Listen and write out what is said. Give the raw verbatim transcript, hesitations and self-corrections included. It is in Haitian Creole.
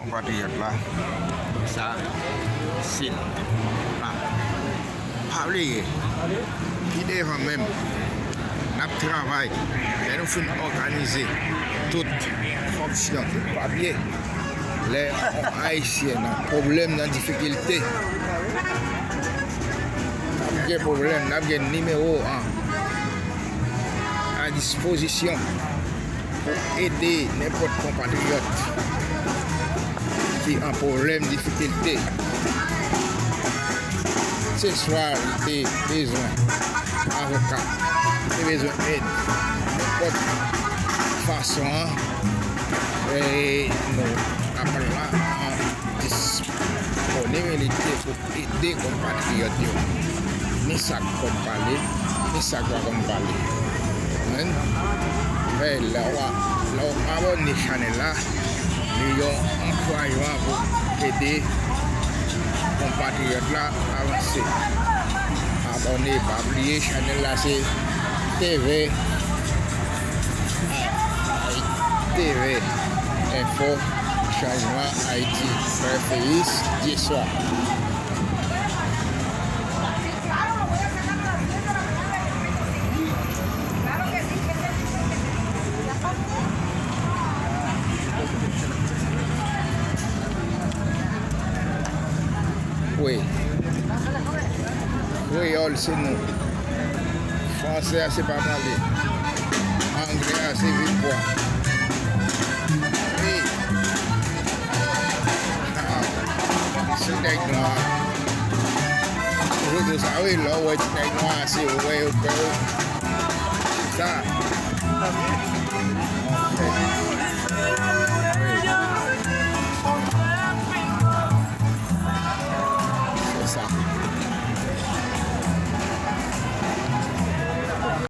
Konpatriyòt la, sa se la. Pa bliye, pi devan menm, n ap travay. Lè nou fin òganize tout fonksyon, tout papye, lè yon Ayisyen nan pwoblèm, nan difikilte, n ap gen pwoblèm, n ap gen nimewo an a dispozisyon pou ede nenpòt konpatriyòt ki an pwoblèm, difikilte. Se swa li te bezwen avoka, li te bezwen èd, nenpòt fason an, e nou ap la an disponibilite pou ede konpatriyòt yo. Ni sa k konn pale, ni sa k pa konn pale. Amen. Fè lè w a, lè w abòne chanèl la, li yon ankourajman pou ede konpatriyòt la avanse. Abòne, pa bliye chanèl la se T V, T V Enfo, Chanjman Ayiti, Prefeyis, Dyeswa. Wi. Kreyòl se nou. Fransè a se pa pale. Anglè a se viv bwa. Wi. Ah, se nèg nwa. Toujou di sa, wi, lè w wè ti nèg nwa, se wè yo pè w. Sa. Se sa.